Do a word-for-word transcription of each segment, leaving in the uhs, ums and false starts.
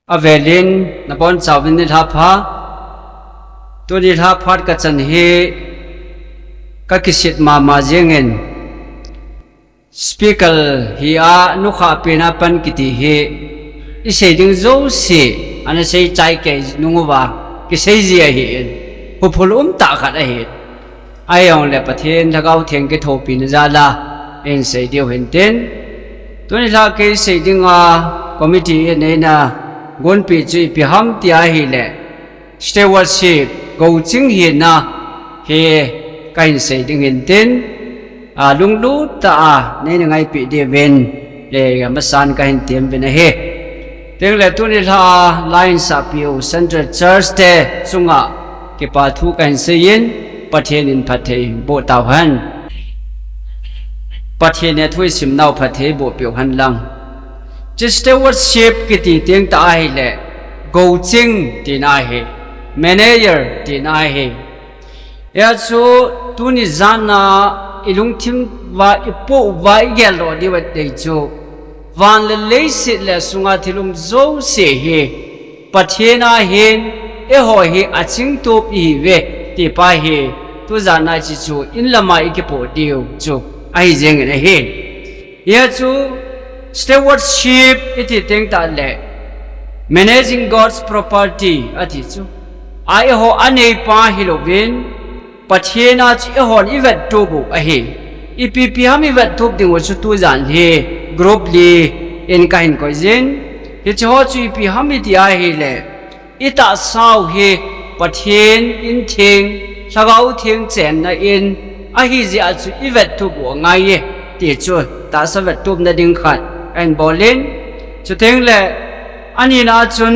Avelin nabonchauvin nilhah pha. Tuni nilhah phat kachan hi kakisit mama jengin, speaker hi a nukhah pena pan kiti hi isei ding jouse ana seichai kei nunguva kisei ji ahin, huphul umtah khat ahi. Ahijongle Pathen Lhagao Theng kithopina jal'a isei diu hintin, tuni nilhah kei sei dinga committee in eina gonpi chu ipi ham ti ahile, stewardship, gouching hina hi kahin sei ding hintin, a, lunglut tah a neina ngaipeh diuvin, e, amasan kahin temuvin ahi. Tengle tuni nilhah a line sahpiu Central Church te chunga kipa thu kahin seiyin, Pathen in phatthei boh tauhen. Pathen in athu isimnau phatthei boh peuhen lang. Hiche stewardship kiti tengtah ahile, gouching tina ahi, manager tina ahi. Hijeh chun tuni jan'a ilungthim uva, ipoh uva igel doh diu adei chu, van le leiset le asunga thil um jouse hi Pathen a hin eiho hi achingtup ihiuve ti pa hi, tujan'a hiche chu inlam'a ikipoh diu chu ahi jengin ahi. Hijeh chun stewardship iti tengtah le, managing God's property ati chu, a eiho aneipa hilouvin, Pathen a chu eihon ivettup u ahi. Ipi ipi ham ivettup diu chu tujan hi group li in kahin koijin. Hiche ho chu ipi ham iti ahile, itahsau hi Pathen in theng, Lhagao Theng chenna in ahi jeh a chu ivettup u angaiye ti chu tahsa vettupna ding khat kahin bolin. Chutengle anina chun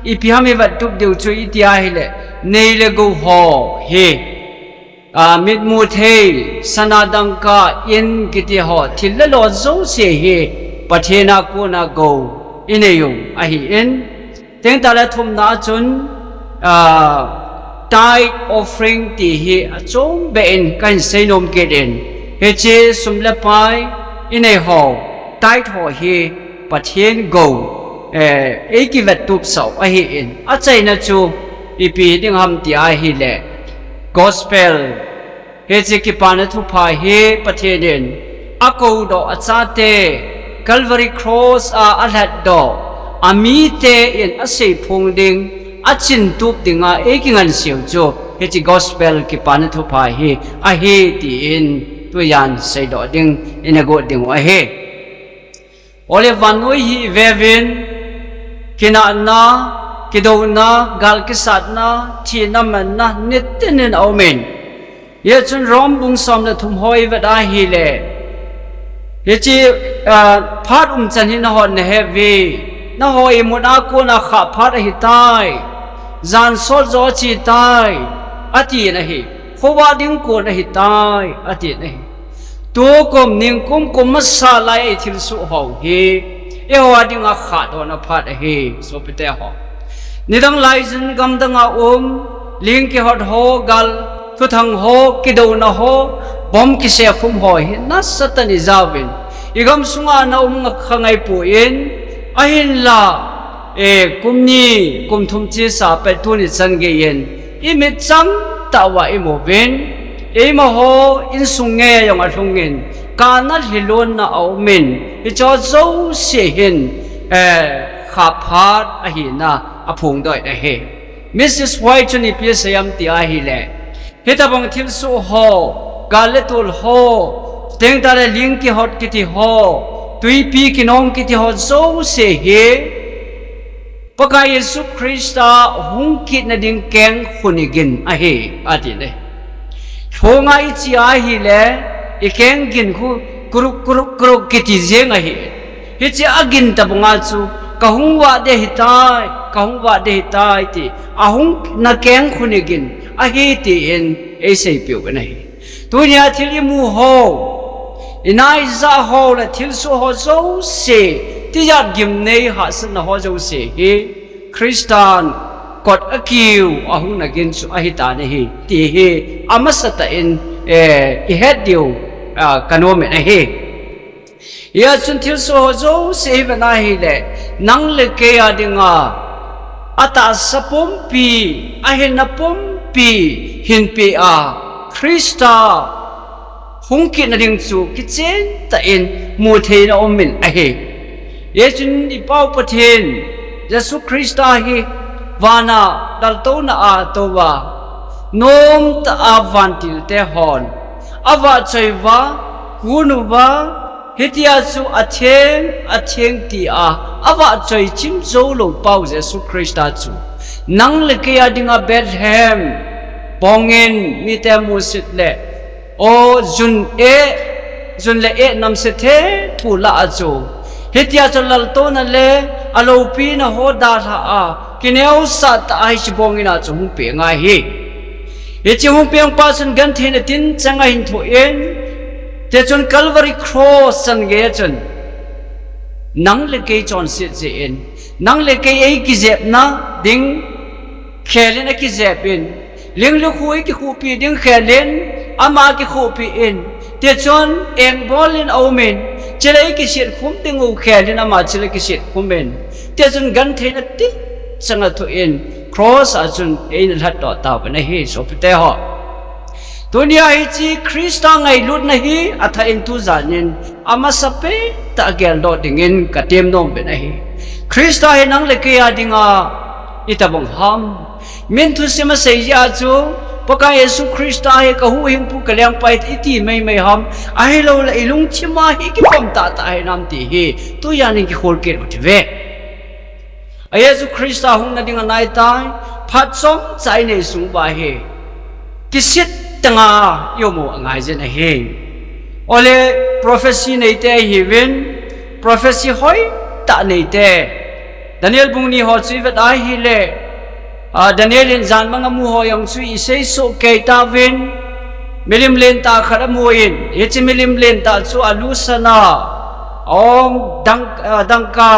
ipi ham ivettup diu chu iti ahile, nei le gou ho hi, a, mitmu thei, sana dangka, in kiti ho, thil le lo jouse hi Pathen a kona gou ineiu ahin. Tengtah le thumna chun, a, tithe offering ti hi achombeh in kahin seinom kitin. Hiche sum le pai inei ho, tithe ho hi Pathen gou, eh, eikivettup sau ahin. Achaina chu ipi ding ham ti ahile, gospel, hiche kipana thupha hi Pathen in akoudoh achate, Calvary Cross a alhatdoh, amite in aseiphong ding, achintup dinga eikinganseiu chu hiche gospel kipana thupha hi ahi tin tujan seidoh ding ina got dingu ahi. Ole vannoi hi iveuvin, kinahna, kidouna, gal kisatna, thina manna, nitin in aumin. Hijeh chun Rom bung som le thum ho ivet ahile, hiche, ah, phat umchan hi nahon naheuve, nahoi muna kona khah phat ahitai, jan sot jo achetai, atin ahi. Khovah ding kon ahitai, atin ahi. Tukum, ningkum, kum masa lai a ithilsoh ho hi, eiho dinga khahdohna phat ahi, sopite ho. Nidang laijin gamdanga um, ling kihot ho, gal thuthang ho, kidouna ho, bomb kisekhum ho hi nasatah in ijaovin, igam sunga ana um kha ngaipon, ahinla, e, kum ni, kum thum chesa pet tuni chan geiyin, imitchang tah uva imuvin, eimaho insung nge jong alhungin, kana lhilonna aumin, hicheho jouse hin, eh, khah phat ahina aphongdoh in ahi. Missus White chun ipi asei em ti ahile, hitobang thilsoh ho, gal le tol ho, tengtah le ling kihot kiti ho, twipi kinong kiti ho jouse hi, Pakai Jesu Christa hung kitna ding kengkhun igin ahi, atin ahi. Lhonga iche ahile, ikeng gin khu kuruk, kuruk, kuruk kiti jeng ahi. Hiche agin tobanga chu, kahung vah ding ahitai, kahung vah ding ahitai ti, ahung na kengkhun igin ahi tin eiseipeh u ahi. Tunia thil imu ho, ina ija ho le thilsoh ho jouse, tijat gimnei hahsatna ho jouse hi, Christan kot akiu ahung na gin chu ahitan ahi, ti hi amasatah in, eh, ihet diu, ah, kanomin ahi. Hijeh chun thilsoh ho jouse hi vet ahile, nang le kei a dinga, atahsa pumpi, ahinna pumpi hinpeh a, Christa hung kitna ding chu kichen tah in mu theina um in ahi. Hichun i Pau Pathen Jesu Christa hi vana laltouna a tou a, nom tah a vantil te hon avahchoi uva, kun uva, hitia chu atheng, atheng tia avahchoi chim jou lou Pau Jesu Christa chu nang le kei a dinga Bethlehem bongin mite musit le, o, jun e, jun le e namse the thu lah a chu, hitia chu laltouna le aloupina ho dalha a, kineosah tah a hiche bongin a chu hung peng ahi. Hiche hung peng pa chun gentheina tin chang ahin thoh in, tichun Calvary Cross chan gei a chun nang le kei chonset jeh in, nang le kei eikijepna ding khel in akijep in, ling lukhu eikikhuhpi ding khel in ama akikhuhpi in, tichun engbol in aum in, chule eikisitkhum ding u khel in ama chule kisitkhum in, tichun gentheina tin chang a thoh in, cross a chun eina lhatdoh tauvin ahi, sopite ho. Tunia hiche Christa ngailutna hi athah in tujan in amasapen tah a geldoh dingin katem nom uvin ahi. Christa hi nang le kei a dinga itobang ham? Min thusim a sei jeh a chu, Pakai Jesu Christa hi kahuhhingpu kalengpa ahi iti meimei ham? Ahilouleh ilungthim a hi kipom tahtah hinam ti hi tujan in kikholkit u hite. A Jesu Christa hungna ding anaitai, phat chomcha inei sung uva hi kisit tah a i-um u angaijin ahi. Ole, prophecy neite ihiuvin, prophecy hoitah neite. Daniel bung ni ho chu ivet a ahile, a, Daniel in jan mang amu ho jong chu isei soh kei tauvin, milim lentah khat amun, hiche milim lentah chu alu sana, aum dang-, a, dangka,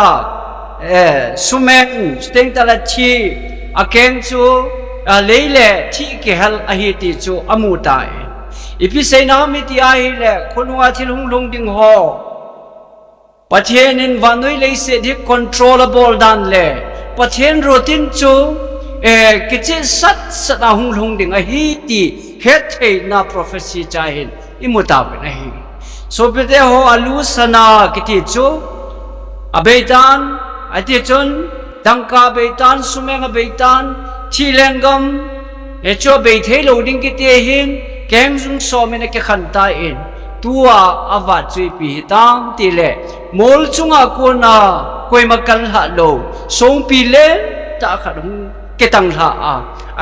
eh, sumeng, chuteng tahle thi, akeng chu, a, lei le thih kihel ahi ti chu amu tai. Ipi seina ham iti ahile, khonunga thil hung lhung ding ho, Pathen in vannoi leiset hi control abol dan le Pathen routine chu, eh, kichehsah sah a hung lhung ding ahi ti hettheina prophecy cha hin imu tauvin ahi. Sopite ho, alu sana kiti chu abeitan, atichun dangka abeitan, sumeng abeitan, thih lenggam, hichu abei thei lou ding kiti ahin, keng jung som in akikhen tan, tua avat chu ipi hitam tile, mol chunga kona koima kal lhah lou songpi lentah khat hung kitang lhah a,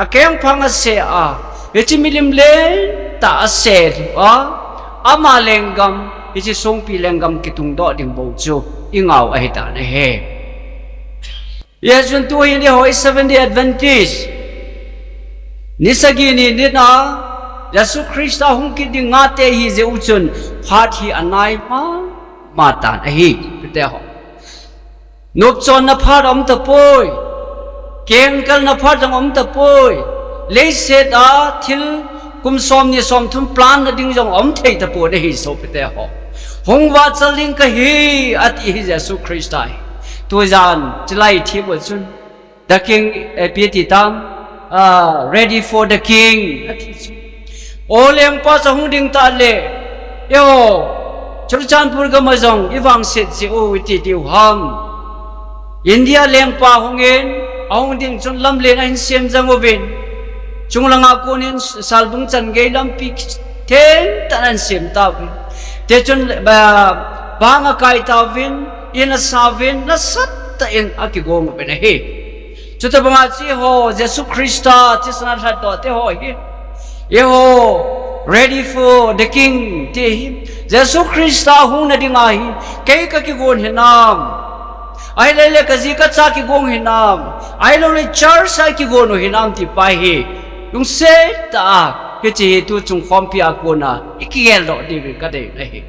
akengphang ase a, hiche milim lentah ase lhu a, ama lenggam, hiche songpi lenggam kitung doh ding bou chu ingah u ahitan ahi. Hijeh chun tuhin eiho Seventh Day Adventist ni sagi ni nina Jesu Christa hung kit ding ngahte ihi jeh u chun phat hi anai mama tan ahi, sopite ho. Nopchonna phat aum tapoi, kengkalna phat jong aum tapoi, leiset a thil kum somni somthum plan na ding jong aum thei tapon ahi, sopite ho. Hung vahchal ding kahi, ati hi Jesu Christa hi. Tujan chulai thim u chun, the king, eh, ipi ati tam, ah, ready for the king, ati chu. O lengpa chu ahung ding tahle, eiho Churachandpur gam a jong ivangset jeh u iti diu ham? India lengpa hungin, ahung ding chun lamlen ahin sem jeng uvin, chunglanga konin Salbung chan gei lampi thengtah in ahin sem tauvin, tichun, ah, bang akai tauvin, in asauvin, nasatah in akigong uvin ahi. Chutobanga hiche ho Jesu Christa thisan a lhatdoh te ho hi, eiho ready for the king ti hi, Jesu Christa hungna dinga hi kei kakigon hinam, ahilou le kaji kacha kigon hinam, ahilou le church a kigon u hinam ti pa hi lungset tah a hiche hi tuchung khompi a kona ikigel doh diuvin kadei ahi.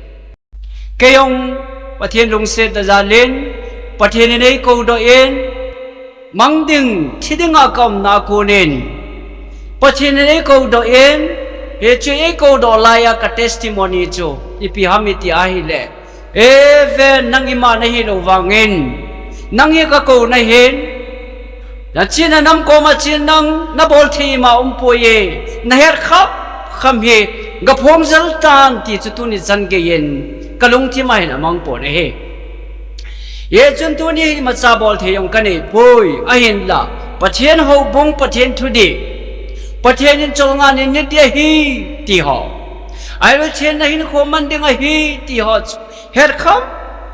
Kei jong Pathen lungsetna jal in, Pathen in eikou doh in, mang ding, thi dinga kaumna a konin, Pathen in eikou doh in, hiche eikou doh laiya ka testimony chu ipi ham iti ahile, e ven, nang ima nahi lou vangin, nang hi kakouna hin, Nachena nam koma chen nang nabol thei ima umpoi e, nahet kham kham hi gaphong jel tan ti chu tuni chan geiyin kalungthim a hin amang pon ahi. Hichun tuni hi imacha bol thei jong kaneipoi, ahinla Pathen houbung, Pathen thudih, Pathen in cholngah in nit ding ahi ti ho, ahilou chenna hinkho man ding ahi ti ho chu het kham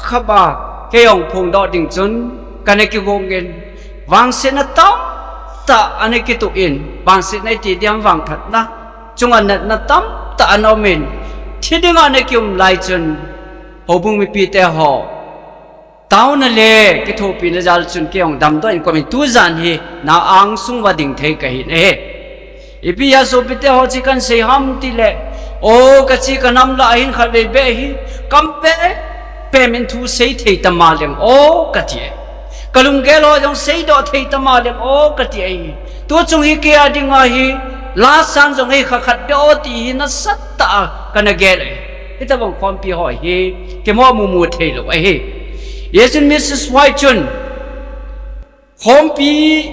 kham a, kei jong phongdoh ding chun kana kigong in, vangsetna tamtah ana kituh in, vangsetna iti diam, vangphatna chunga natna tamtah ana um in, thi dinga ana kium lai chun, houbung mipite ho taona le kithopina jal chun kei jong damdoh in ka um in, tujan hi na angsung uva ding thei kahin ahi. Ipi a sopite ho, hiche kansei ham tile, o, kache kanam lah a hin khatvei beh hi kam pem pem in thu sei thei tama leng o kati e. Kalunggel ho jong seidoh thei tama leng o kati ahi. Tuchung hi kei a dinga hi la sang jong hi kha khat beh o ti hi nasatah a kana gel e. Hitobang khompi ho hi kimoh mumu theilou ahi. Hichun Mrs White chun, khompi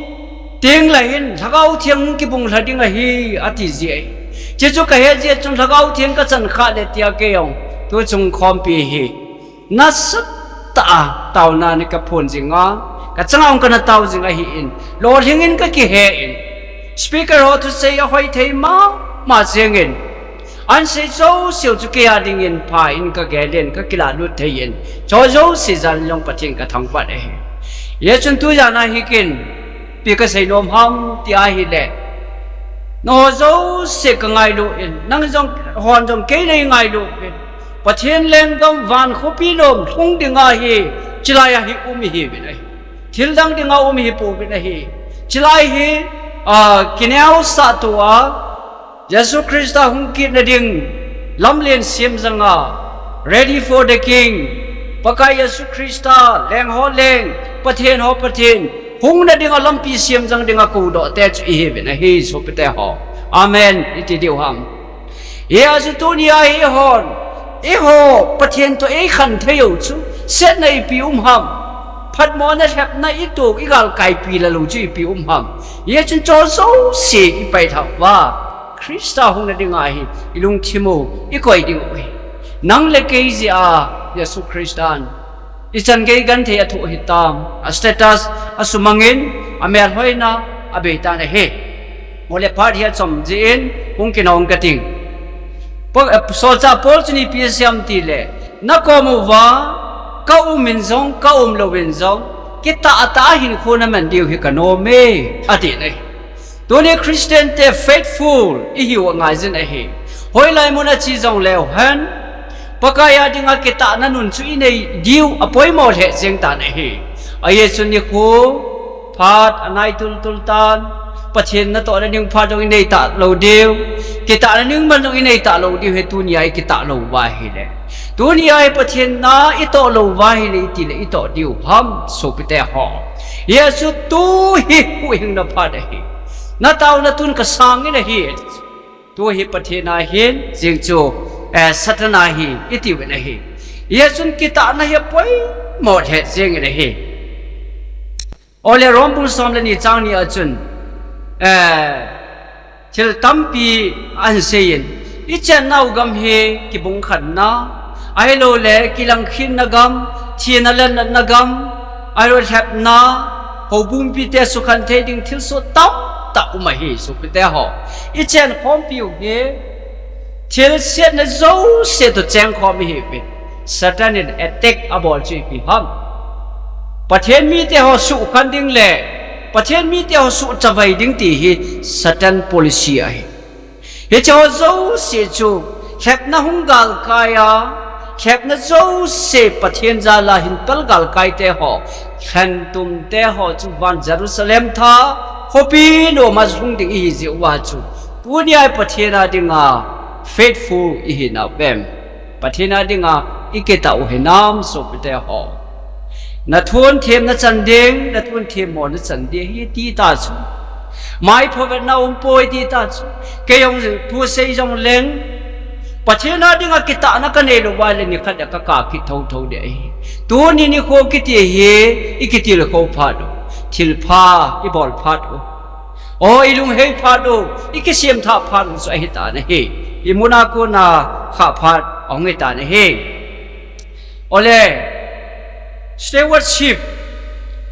teng lah hin Lhagao Theng hung kibung lha ding ahi, ati ji ahi. Hiche chu kahet jeh chun Lhagao Theng kachan khah le tia kei jong tuchung khompi hi nasatah a taona ana kaphon jing a, kachanga jong kana tao jing ahin, lolhing in kakihe in, speaker ho thusei ahoi thei mama jeng in, ansei jouseu chu kei a dingin pha in kagel in, kakilah lut thei in, hiche jouse jal in jong Pathen kathangvah ahi. Hichun tujan a hi ken ipi kasei nom ham ti ahile, nangho jouse kangailu in, nang jong, hon jong kei neingailu in, Pathen lenggam van khopi lom lhung dinga hi, chulai a hi um ihiuvin ahi. Thil dang dinga um ihipouvin ahi. Chulai hi, a, kineosah tou a, Jesu Christa hung kitna ding lamlen sem janga, ready for the King, Pakai Jesu Christa, leng ho leng, Pathen ho Pathen, hungna dinga lampi sem jang dinga koudoh te chu ihiuvin ahi, sopite ho. Amen iti diu ham? Hijeh chun tunia hi eihon, eiho Pathen toh eikhen thei u chu setna ipi um ham? Phatmona lhepna itoh igalkaipi lou chu ipi um ham? Hichun hicho jouse ipailhah uva, Christa hungna dinga hi ilungthim u ikoi diu ahi. Nang le kei jeh a Jesu Christan ichan gei genthei athoh hitam, a status asumangin, amelhoina abeitan ahi. Ole phat hi achom jeh in hung kinong kating. Solchah Paul chun ipi asei em tile, nakom uva kaum in jong, kaum louvin jong, kitah tah a hinkho naman diu hi kanom e, ati ahi. Tuni Christian te faithful ihiu angaijin ahi. Hoilai mun a che jongleu hen, Pakai a dinga kitahna nun chu inei diu apoimo lheh jeng tan ahi. Ajeh chu nikho phat anai tultul tan, Pathen natohna ding phat jong inei talou diu, kitahna ding man jong inei talou diu hi tunia ikitah lou uva ahile. Tunia hi Pathen na itoh lou uva ahile itile itoh diu ham, sopite ho? Hiche chu tu hi huhhingna phat ahi. Nataona tun kasang in ahi. Tu hi Pathen a hin, jeng chu, eh, Satan a hi itiuvin ahi. Hichun kitahna hi apoimo lheh jeng in ahi. Ole Rom bung som le ni chang ni a chun, eh, thil tampi ahinsei in, ichennau gam hi kibungkhenna, ahiloule kilangkhetna gam, thina le natna gam, ahilou lhepna, houbung mipite sukhen thei ding thilsoh tamtah um ahi, sopite ho. Ichen khompiu hi thilsetna jouse toh chengkhom ihiuvin, Satan in attack abol chu ipi ham? Pathen mite ho sukhen ding le Pathen mite ho suchavai ding ti hi Satan policy ahi. Hiche ho jouse chu lhepna hung galkai a, lhepna jouse Pathen jal a hin pal galkai te ho, lhentum te ho chu van Jerusalem thah khopi noma lhung ding ihi jeh uva chu, tunia hi Pathen a dinga faithful ihinau vem? Pathen a dinga ikitah u hinam, sopite ho? Nathon them nachan ding, nathon themmo nachan ding hi tita chu, mai phovetna umpoi tita chu, kei jong thusei jongleng, Pathen a dinga kitahna kanei lou uva ahile nikhat a kakap kit thouthou ding ahi. Tuni nikho kiti hi ikitilkhou phat u. thilpha ibol phat u, o, ilunghei phat u, ikisem thah phat u chu ahitan ahi. Imuna kona khah phat ahung hitan ahi. Ole, stewardship,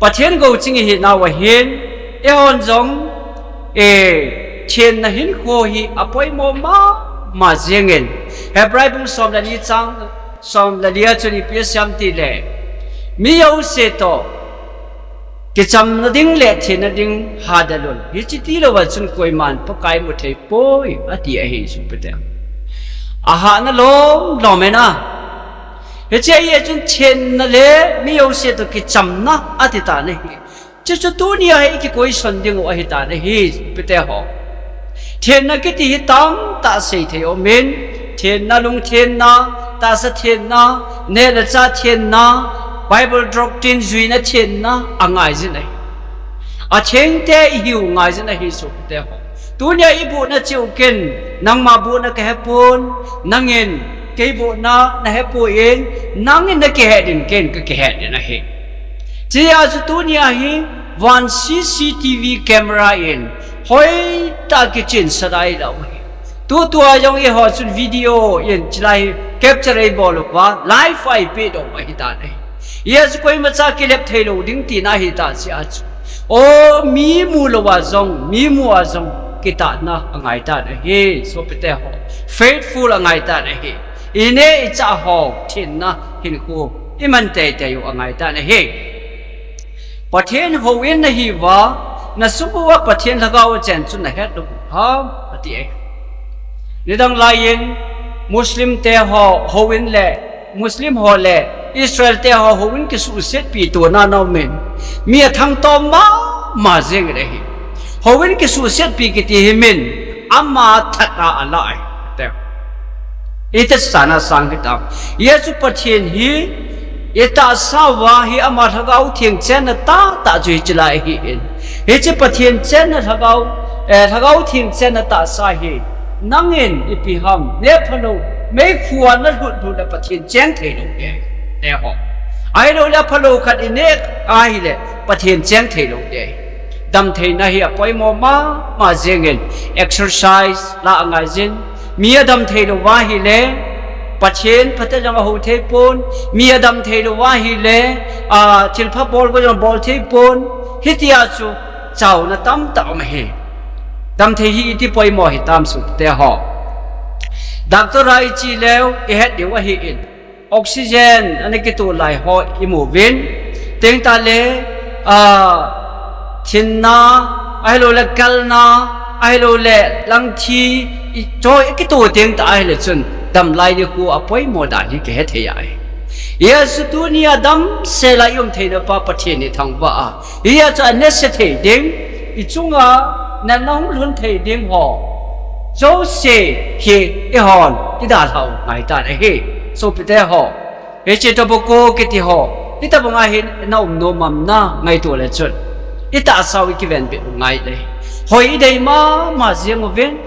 Pathen gouching ihinau ahin, eihon jong, e, thenna hinkho hi apoimo mama jengin, Hebrai bung som le ni chang som le li a chun ipi asei em tile, mi jouse toh kichamna ding le thenna ding hadal un. Hiche tilouva chun koiman Pakai mu thei poi, ati ahi, sopite. Ahahna lom lom in a. Hiche ahi a chun thenna le mi jouse toh kichamna ati tan ahi. Chuchu tunia hi ikikoison diu ahitan ahi, sopite ho. Thenna kiti hi tamtah seithei aumin, thenna, lungthenna, tahsa thenna, neh le chah thenna, Bible doctrine juina thenna angaijin ahi. Athengte ihiu ngaijin ahi, sopite ho. Tunia ibohna cheh u ken, nangma bohna kahepon, nangin kei bohna nahepon, nangin nakihet in ken kakihet in ahi. Chuti a chu tunia hi van C C T V camera in hoitah a kichensah lailou ahi. Tutua jong eiho chun video in chulai hi capture eibol uva, live a eipeh doh u ahitan ahi. Hijeh a chu koimacha kilep theilou ding tina ahitah jeh a chu, o, mi mu louva jong, mi mu a jong kitahna angaitan ahi, sopite ho. Faithful angaitan ahi. Ineh ichah ho thenna hinkho iman teitei u angaitan ahi. Pathen houin nahiuva, nasung uva Pathen Lhagao achen chu nahet lou u ham, ati e. Nidang laiyin Muslim te ho houin le, Muslim ho le Israel te ho houin kisuhsetpi tona ana umin, mi athangtom mama jengin ahi. Houin kisuhsetpi kiti hi min ama that a ala ahi, te. Itahsan a sang hitam. Hijeh a chu Pathen hi itahsa uva hi ama Lhagao Theng chenna tahtah chu hiche lai ahin. Hiche Pathen chenna Lhagao, eh, Lhagao Theng chenna tahsa hi nangin ipi ham, neh phalou, meikhu a nalut lut le Pathen cheng theilou ding, te ho. Ahilouleh phalou khat ineh ahile Pathen cheng theilou ding. Damtheina hi apoimo mama jengin, exercise la angaijin, mi adam theilou va ahile Pathen phatah jong ahou theipon, mi adam theilou va ahile, a, thilpha bol go jong bol theipon, hitia chu chauna tamtah um ahi. Damthei hi iti poimo hitam, sopite ho. Doctor a iche leu ihet diu ahin. Oxygen ana kitoh lai ho imu uvin. Tengtah le, a, thinna, ahilouleh kalna, ahilouleh langthi, i, cho ikitoh tengtah ahile chun damlai nikho apoimo dan hi kihe thei ahi. Hijeh a chu tunia damsel a i um theina pa Pathen ithangvah a, hijeh a chu anase thei ding, ichunga natna hung lhun thei ding ho jouse hi eihon idalhau ngaitan ahi, sopite ho. Hiche tobacco kiti ho, hitobanga hi na um nom am, na ngaito le chun, itahsa u ikivenbit u ngai le, hoi idei mama jeng uvin,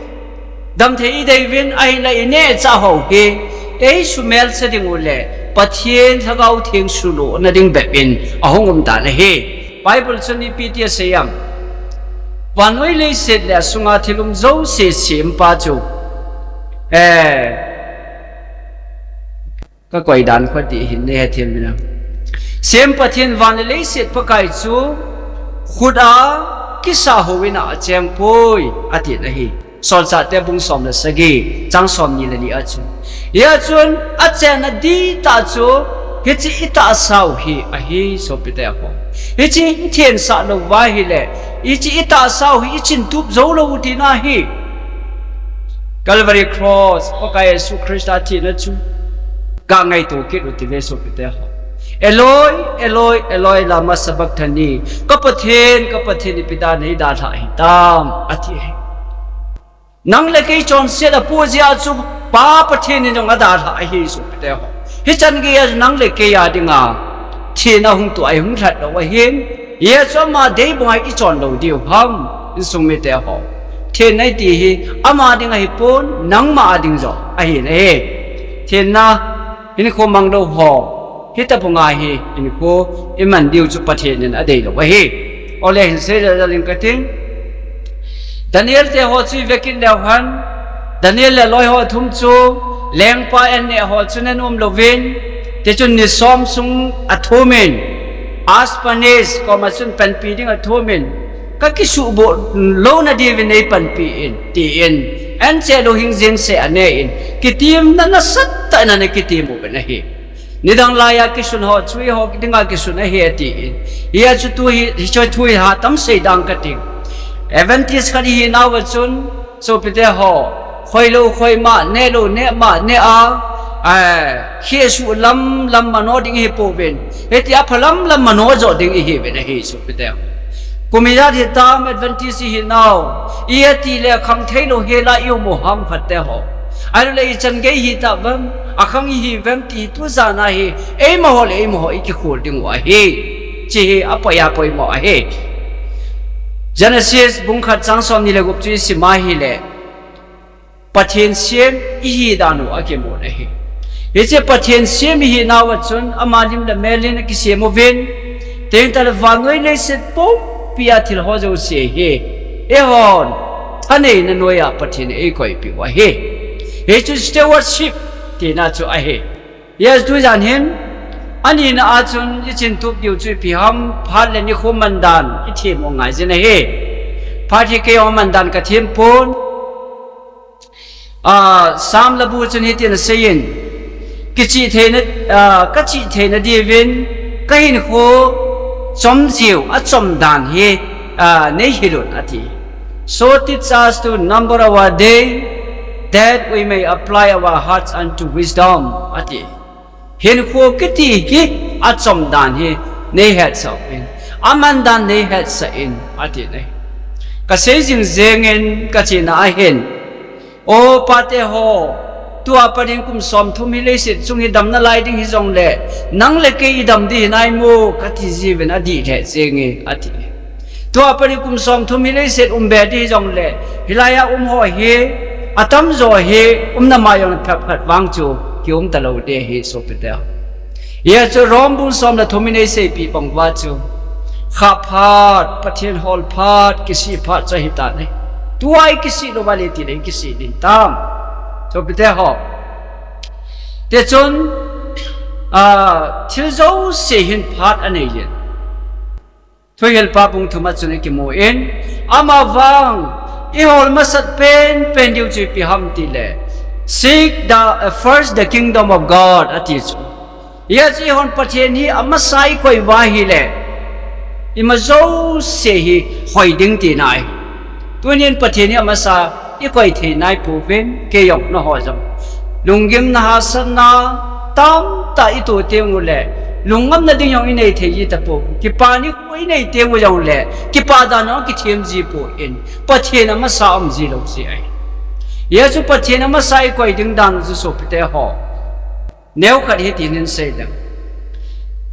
damthei idei uvin, ahinla ineh ichah ho hi eisumelse ding u le Pathen Lhagao Theng sulona ding bep in ahung um tan ahi. Bible chun ipi ti asei em? Vannoi leiset le asunga thil um jouse sempa chu, eh, kakoi dan kho ti hin nei hethem uvin lang. Sem Pathen, van le leiset Pakai chu khut a kisa houin a acheng poi, atin ahi. Solchahte bung som le sagi, chang somni le ni a chun. Hia chun, achenna dihtah chu, hiche itahsa u hi ahi, sopite ho. Hiche ithensah lou va ahile, hiche itahsa u hi ichintup jou lou u tina ahi. Calvary Cross, Pakai Jesu Christa thina chu, ga ngaito kit u tive, sopite ho. Eloi, Eloi, Eloi, lama sabachthani. Ka Pathen, ka Pathen, ipi dia nei dalhah hitam, ati ahi. Nang le kei chonset apoh jeh a chu Pa Pathen in jong adalhah ahi, sopite ho. Hichan geiya chu nang le kei a dinga thina hung tuh ahi, hung lhat lou ahin. Hia chu ama dei banga ichon lou diu ham, insung mite ho. Thenna iti hi ama ding ahipon, nangma a ding joh ahi nahi. Thenna hinkho mang lou ho, hitobanga hi hinkho iman diu chu Pathen in adei lou ahi. Ole hin sei le jaling kating. Daniel te ho chu i vekin leu hen, Daniel le loi ho thum chu lengpa an neh ho chu na nom louvin, tichun ni som sung a thumin, Ashpenaz koma chun panpi ding a thumin, ka kisuhboh louna diuvin nei panpi in, tiin an che lou hing jeng seh a nei in, kitimna nasatah in ana kitim uvin ahi. Nidang laiya kisun ho chu eiho dinga kisun ahi atiin. Hia chu tu hi, hiche thu hi hatam sei dang kating. Adventist khat ihinauva chun, sopite ho, khoilou khoima, nehlou nehma, neh a, eh, khehsuh lamlam mano ding ihipouvin, hitia phalamlam mano jo ding ihiuvin ahi, sopite ho. Kum ijat hitam Adventist ihinau, iti le khangthei lou hela i um u ham phatte ho. Ahilouleh ichan gei hita vem, akhang ihi vem ti tu jana hi, eima ho le eima ho i kikhol diu ahi. Hiche hi apoi a poimo ahi. Genesis bung khat chang somni le gup chu isim a ahile, Pathen sem ihi dan u akimun ahi. Hiche Pathen sem ihinauva chun ama lim le mel in akisem uvin, tengtah le vannoi leiset pumpia thil ho jouse hi eihon thaneina noiya Pathen in eikoipeh u ahi. Hichu stewardship tina chu ahi. Hia chu tujan hin, anina a chun ichin tup diu chu ipi ham, phat le nikho mandan ithem u ngai jin ahi. Phat hi keiho mandan kathem pon. Ah, Sam labu chun hitin aseiyin, kichih theina, ah, kachih theina diuvin kahinkho chom jiu, achom dan hi, ah, neihil un ati. So teach us to number our day, that we may apply our hearts unto wisdom, ati. Hinkho kiti hi achom dan hi neihetsah un, aman dan neihetsah in, ati nei. Kasei jing jengin kachena ahin, O pate ho, tua pat in kum somthum hi leiset chung hi damna lai ding hijongle, nang le kei idam ding hinai mo, kati jiuvin adih lheh jenge, ati. Tua pat in kum somthum hi leiset um be ding hijongle, hilaiya um ho hi, atamjo hi, umna ma jong phepkhat vang chu kium talou ding ahi, sopite ho. Hia chu Rom bung som le thum in eiseipeh bang uva chu, khah phat, Pathen hol phat, kisih phat chu ahitan ahi. Tua ikisih lou uva le itile ikisih ding tam, sopite ho. Tichun, ah, thil jouse hin phat aneiyin. Thuhilpa bung thum a chun ikimun, amavang ihol masat penpen diu chu ipi ham tile, seek the, uh, first the kingdom of God, ati chu. Hia chu eihon Pathen hi amasa ikoi uva ahile, ima jouse hi hoi ding tina ahi. Tunin Pathen hi amasa ikoi thei naipouvin, kei jong nangho jong lunggimna hahsatna tamtah ito tengule, lungngamna ding jong inei thei ji tapou, kipah nikho inei tengu jongle, kipah dan jong kithem ji pon, Pathen amasa um ji lou ji ahi. Hia chu Pathen amasa ikoi ding dan chu sopite ho, neokhat hitin hin seidem.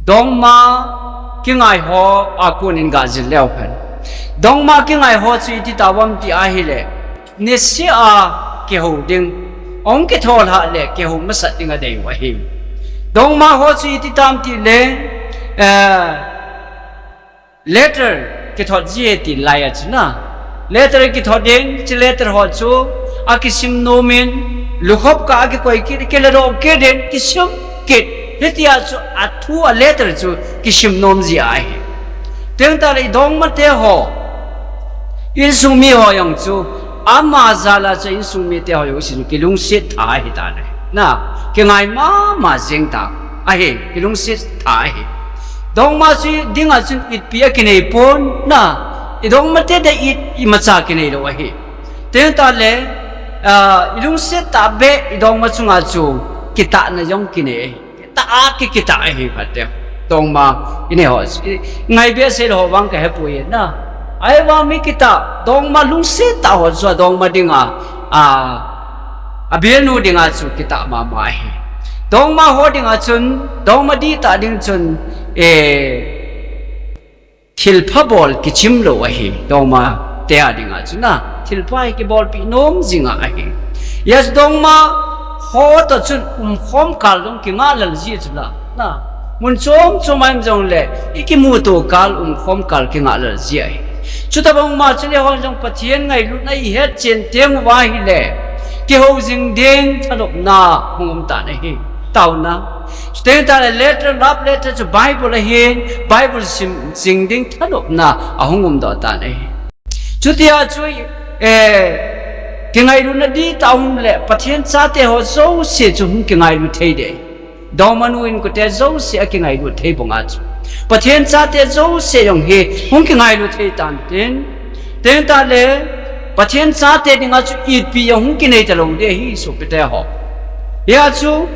Dongma kingai ho a konin gajil leu hen. Dongma kingai ho chu iti tauvem ti ahile, niseh a kihou ding, ahung kithollhah le kihou masat ding adeiu ahi. Dongma ho chu iti tam tile, eh, letter kithot ji e ti laiya chu na. Letter kithot in, hiche letter ho chu akisim nomin, lukhop kah a kikoi kit, kiladoh kit in, kisim kit. Hitia chu athu a letter chu kisim nom ji ahi. Tengtah le idongmate ho, insung mi ho jong chu, ama jal a chu insung mite ho jong chu kilungset tha ahitan ahi. Na, kingai mama jeng ta ahi, kilungset tha ahi. Dongma chu dinga chun itpi akinei pon, na, idongmate dia it imacha kinei lou ahi. Tengtah le, ah, ilungset tahbeh idongma chunga chu kitahna jong kinei ahi. Kitah a ki, kitah ahi phatte. Dongma inei ho, i, ngai behseh lou ho vang kahepoi na. Ahivang mi kitah, dongma lungset tah ho chu adongma dinga, a, abelnu dinga chu kitah mama ahi. Dongma ho dinga chun, dongma dihtah ding chun, eh, thilpha bol kichim lou ahi, dongmate a dinga chu na, thilpha hi kibolpeh nom jinga ahi. Hia chu dongma ho toh chun umkhom kal jong kingah lel ji chu la, na. Mun chom chom a um jongle, i kimuto kal, umkhom kal kingah lel ji ahi. Chutobang ma chule hon jong Pathen ngailutna i het chen teng uva ahile, kihou jing ding thanopna hung um tan ahi. Taona. Chuteng tale letter, love letter chu Bible ahin, Bible sim jing ding thanopna ahung umdoh tan ahi. Chutia chu, eh, kingailutna dihtah um le, Pathen chate ho jouse chu hung kingailu thei ding. Dongmanu inkote jouse akingailut thei banga chu, Pathen chate jouse jong hi hung kingailu thei tan tin. Chuteng tale, Pathen chate dinga chu itpi jong hung kinei talou ding ahi sopite ho. Hia chu,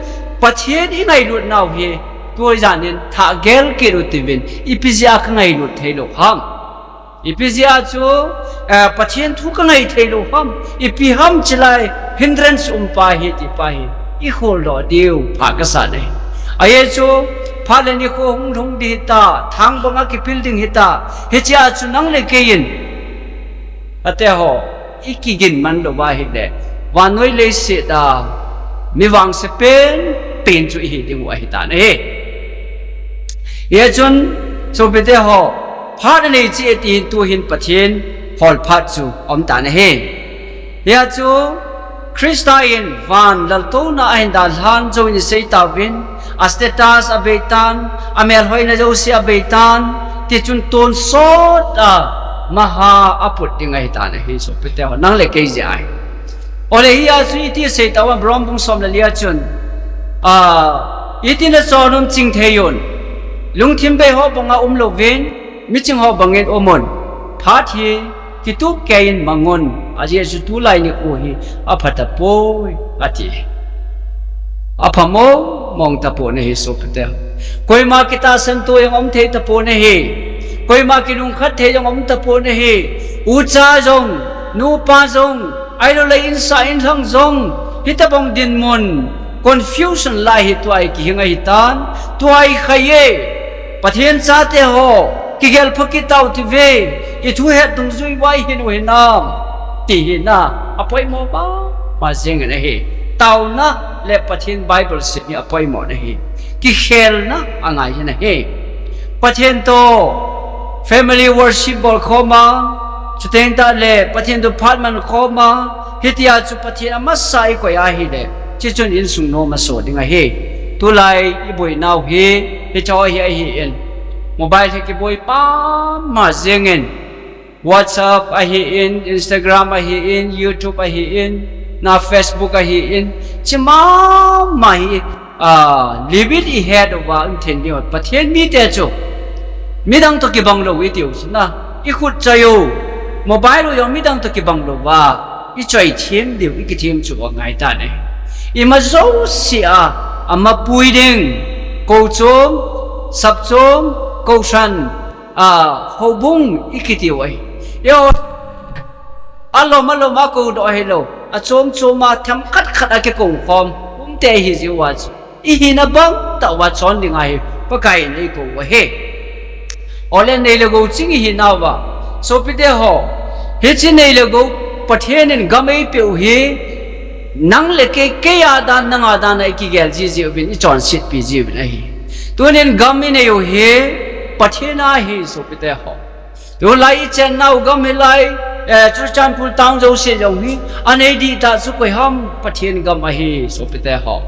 Pathen i ngailut nau hi, tujan in thah gel kit u tivin, ipi jeh a kangailut thei lou ham. Ipi jeh a chu, eh, Pathen thu kangai thei lou ham. Ipi ham chulai hindrance um pa hi ti pa hi i kholdoh diu pha kasa e. Ajeh chu phat le nikho hung lhung ding hita, thang banga kipil ding hita. Hichea chu nang le kei in, ate ho, i kigin man lou va ahile, vannoi leiset a mi vangse penpen chu i hi ding u ahi tan ahi. Hia chun, sopite ho, phat anei cheh e ti hin tuhin Pathen hol phat chu um tan ahi. Hia chu, Christa in van laltouna ahin dalhan jou in i sei tauvin, a status abei tan, a melhoina jouse abei tan, tichun tonsot a maha aput ding ahi tan ahi sopite ho, nang le kei jeh ahi. Ole hia chu iti sei tauvam, Rom bung som le lia chun, a, iti na chon um ching thei un, lungthim bei ho banga um louvin, miching ho bangin um un. Phat hi kitup kei in mang un, ajeh chu tulai nikho hi apha tapoi, ati. Apha mong mong tapon ahi sopite. Koima kitahsan to jong um thei tapon ahi. Koima kilungkhat thei jong um tapon ahi. Ucha jong, nupa jong, ahilouleh insah inlhang jong, hitobang dinmun, confusion lai hi tua i kihing ahi tan, tua i khai e. Pathen chate ho, kigel pha kit tau tive, i thu het dungjui uva i hin u hinam, ti hi na, apoimo mama jing in ahi. Taona le Pathen Bible sim hi apoimo na ahi. Kikhelna angai hi na ahi. Pathen to family worship bol khom a, chuteng tale Pathen to phat man khom a, hitia chu Pathen amasa i koi ahile, chuchun insung nom aso ding ahi. Tulai i boinau hi, hiche ho hi ahin, mobile hi kiboi mama jing in, WhatsApp ahin, Instagram ahin, YouTube ahin, na Facebook ahin, hiche mama hi, a, limit i het uva um thei diu, Pathen mite chu midang to kibang lou i tiu chu na, i khut choi u, mobile u jong midang to kibang lou va i choi them diu, i kithem chu angai tan ahi. Ima jouse a, ama pui ding, kou chom, sap chom, kou san, a, houbung i kiti u ahi. Yo, alom alom a koudoh ahilou, achom chom a themkhat khat a kikou khom um te ahi jeh uva chu, i hina bang tah uva chon ding ahi, Pakai in eikou u ahi. Ole nei le gou ching i hinauva, sopite ho, hiche nei le gou Pathen in gam eipeh u hi, nang le kei, kei a dan, nang a dan a i kigel ji jeh uvin, i chonsetpi ji uvin ahi. Tunin gam i nei u hi Pathen a ahi sopite ho. Tulai i chennau gam hilai, eh, Churachandpur town jouse jong hi, anei dihtah chu koi ham, Pathen gam ahi sopite ho.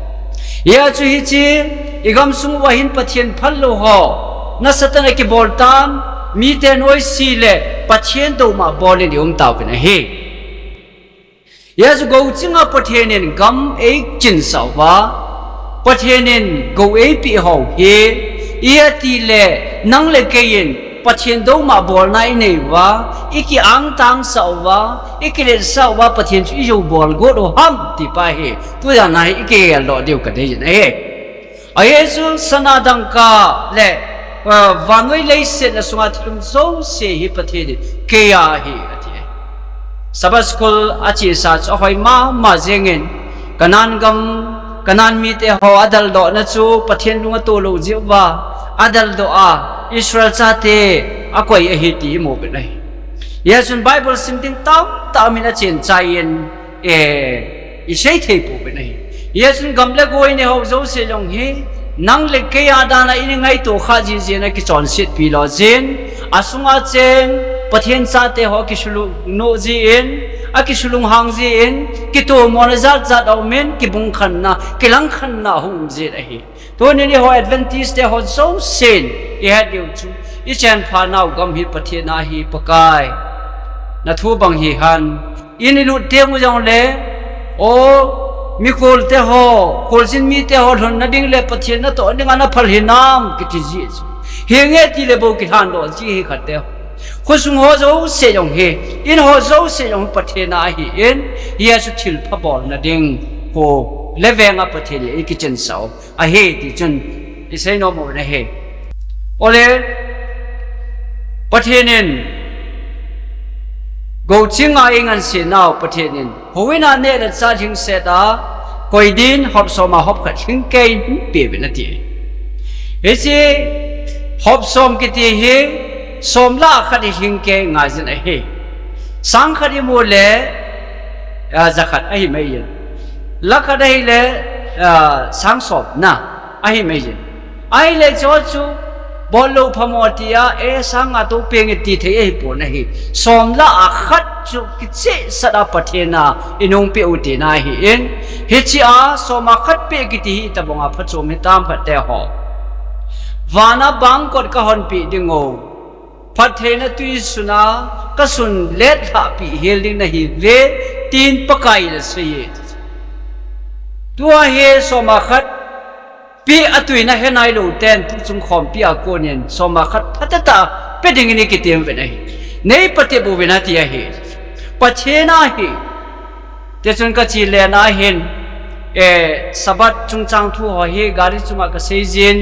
Hia chu hiche i gamsung uva hin Pathen phal lou ho nasatah in akibol tan, mite noise le Pathen douma bol in i um tauvin ahi. Hia chu gou chinga Pathen in gam eichinsah uva, Pathen in gou eipeh ho hi, ijeh itile nang le kei in Pathen douma bolna i nei uva, i ki-angtangsah uva, i kiletsah uva, Pathen chu i jou bol got u ham ti pa hi, tujan a hi i kigeldoh diu kadei jin ahi. Ajeh chu sana dangka le, eh, vannoi leiset a sunga thil um jouse hi Pathen in kei a ahi ati. Sabbath school achesa chu ahoi mama jing in, Canaan gam, Canaan mite ho adaldohna chu Pathen lung ato lou jeh uva adaldoh a, Israel chate akoi ahi ti imu uvin ahi. Hijeh chun Bible sim ding tamtah min achenchai in, eh, i sei thei pouvin ahi. Hijeh chun gam le gou i nei ho jouse jong hi, Nang le kei a dan a i ngaito kha jiji in akichonset pi lo jin, asunga cheng Pathen chate ho akisulung no jin, akisulung hang jin, kitomona jat jat a um in, kibung khanna, kilang khanna hung um jin ahi. Tunin eiho Adventist te ho jousen i het diu chu, i chenpha nau gam hi Pathen a hi Pakai. Na thu bang hi hen, in i lut teng u jong le, o, mi khol te ho, kholjin mite ho lhunna ding le Pathen natoh ding a na phal hinam kiti ji chu. Hinge ti le bou kilhan doh ji hi khat te ho. Khosung ho jouse jong hi, in ho jouse jong hi Pathen a ahi in, hia chu thilpha bolna ding, kho le veng a Pathen in i kichen sau ahi ti chun i sei nom u ahi. Ole, Pathen in, gouching a i ngansi nau Pathen in, houin a neh le chah lhingset a, koi din hop som a hop khat lhingkei in pe uvin ati. Hiche hop som kiti hi, som lah a khat hi lhingkei ngai jin ahi. Sang khat i mu le, a, ja khat ahi mai in. Lah khat ahi le, a, sang som na ahi mai in. Ahi le chu chu, bol lou phamo ti a, e, sang nga tou peng e ti thei ahi pon ahi. Som lah a khat chu kichehsah a Pathen a i nung pe u tina ahi in. Hiche a, som a khat pe kiti hi i tabang a phachom hitam khat te ho. Van a bangkot ka hon pe ding o. Phattheina tui sun a ka sun let lhah pi hel ding nahi ve, tin Pakai in asei e. Tua hi som a khat pe a tui na he nai lou ten tuchung khompi a kon in som a khat phatah a pe ding in i kitem uvin ahi. Nei patep uvin ati ahi. Pathen a hi. Tichun ka che le na hin, eh, Sabbath chungchang thu ho hi gari chunga ka sei jin,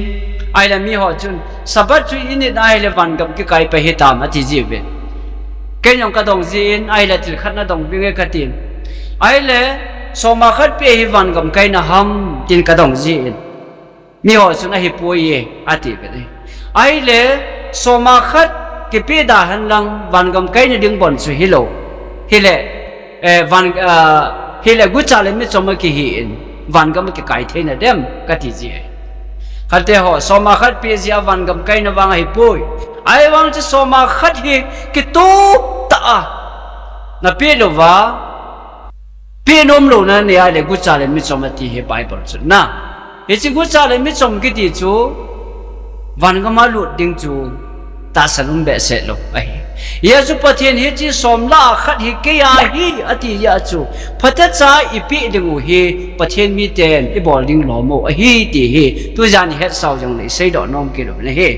ahile mi ho chun, Sabbath chu i nit na ahile vangam kikai pai hitam ati ji uvin. Kei jong ka dong jin, ahile thil khat na dong vinge ka tin. Ahile, som a khat pe hi vangam kaina ham, tin ka dong jin. Mi ho chun ahi poi e, ati uvin ahi. Ahile, som a khat kipe da hen lang, vangam kaina ding bon chu hilou. Hile, eh, van, ah, hile gucha le mitchom a kihi in, vangam kikai theina dem, ka ti ji ahi. Khat te ho, som a khat pe ji a vangam kaina vang ahi poi. Ahivang chu som a khat hi kitup tah a na pe lou va, pe nom lou na nei ahile gucha le mitchom ati hi Bible chun na. Hiche gucha le mitchom kiti chu, vangam a lut ding chu, tahsan um behseh lou ahi. Hia chu Pathen hiche som lah a khat hi kei a hi ati jeh a chu, phatechan i pe ding u hi, Pathen miten i bol ding lom u ahi ti hi, tujan i hetsau jong le i seidoh nom kit u ahi.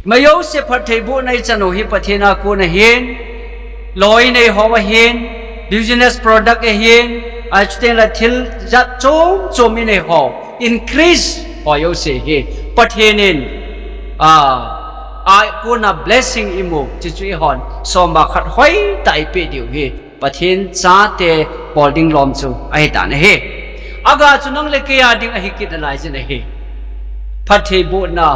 Ima jouse phattheibohna i chan u hi Pathen a kon ahin, loi nei ho ahin, business product ahin, a chuteng le thil jat chom chom i nei ho, increase ho jouse hi Pathen in, a, a kona blessing i mu, chuchu i hon, som a khat hoitah i pe diu hi, Pathen chate bol ding lom chu ahi tan ahi. Aga chu nang le kei a ding ahi kit nalai jin ahi. Phattheibohna,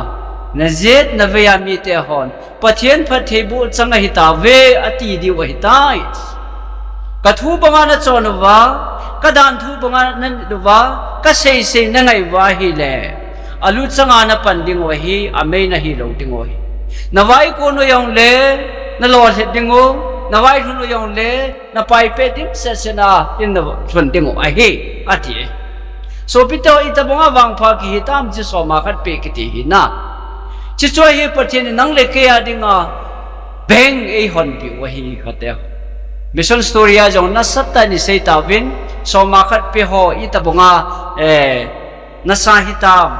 na jet na vei a mite hon, Pathen phattheiboh chang ahi tauve, ati diu ahi tai. Ka thu banga na chon uva, ka dan thu banga na nit uva, ka sei sei na ngai uva ahile, alu changa na pan ding u ahi, amei na hi lou ding u ahi. Na vaikon u jong le, na lolhet ding u, na vailhun u jong le, na pai peh dimset sena in na lhun ding u ahi, ati. Sopite ho, itobanga vangpha kihi tam chu som a khat peh kiti hi na. Chuchu hi Pathen in nang le kei a dinga bank eihon piu ahi, khat te. Mission story a jong nasatah in isei tauvin, som a khat peh ho itobanga, eh, nasa hitam,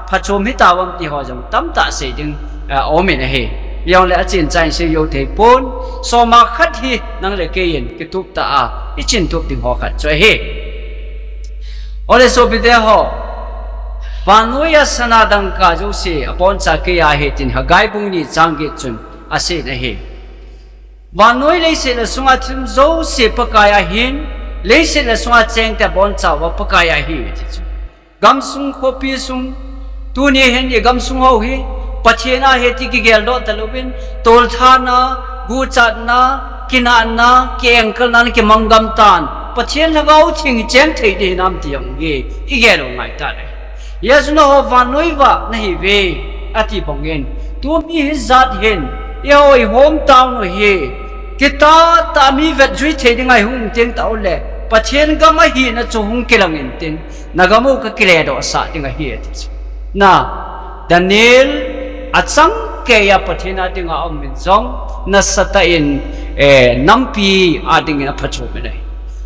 phachom hitauvam ti ho jong tamtah sei ding, eh, aum in ahi. Jongle achin chan sei jou thei pon, som a khat hi nang le kei in kitup tah a, ichin tup ding ho khat chu ahi. Ole sopite ho, vannoi a sana dangka jouse aboncha kei a ahi tin Haggai bung ni chang get chun asei in ahi. Vannoi leiset le sunga thil jouse Pakai a ahin, leiset le sunga chengte abonchauva Pakai a ahi, ati chu. Gamsung khopi sung, tuni hin igamsung ho hi, Pathen a ahi ti kigeldoh talouvin, tolthatna, guchatna, kinahna, kiengkalna, kimangngam tan, Pathen Lhagao Theng icheng thei ding hinam ti jong hi, igel u ngai tan ahi. Jesu na ho vannoi vah nahi ve, ati bangin. Tumi hijat hin, eiho i hometown u hi, kitah tah mi vetjui thei dinga i hung teng tah u le, Pathen gam ahina chu hung kilang intin, na gam u ka kiledoh sah ding ahi, ati chu. Na, Daniel, achang keiya Pathen a dinga um in jong, nasatah in, eh, nampi a dingin aphachup in ahi.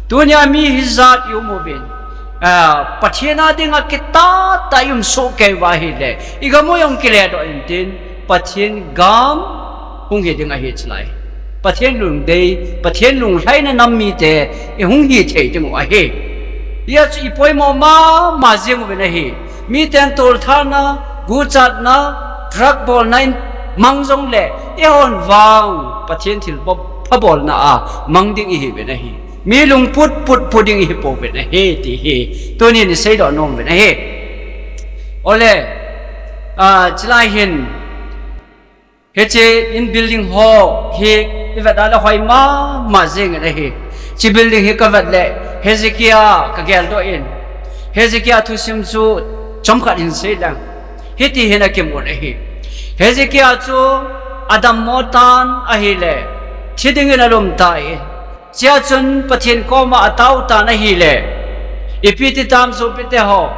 Tunia mi hijat i um uvin, ah, Pathen a dinga kitah tah i um soh kei uva ahile, i gam u jong kiledoh intin, Pathen gam hung hi ding ahi chulai. Pathen lungdei, Pathen lunglhaina nam mite i hung hi thei ding u ahi. Hia chu i poimo mama jing uvin ahi. Miten tolthana, guchatna, drug bolna in mang jongle, eihon vang Pathen thilpha bolna a mang ding ihi uvin ahi. Mi lungput put put ding ihi pouvin ahi, ti hi tunin i seidoh nom uvin ahi. Ole, ah, chulai hin, hiche in building ho hi i vet a le hoi mama jing in ahi. Hiche building hi ka vet le Hezekiah ka geldoh in, Hezekiah thusim chu chomkhat hin sei leng, hiti hin akimun ahi. Hezekiah chu adammo tan ahile, thi dingin alum tan, chea chun Pathen koma atao tan ahile, ipi ti tam sopite ho,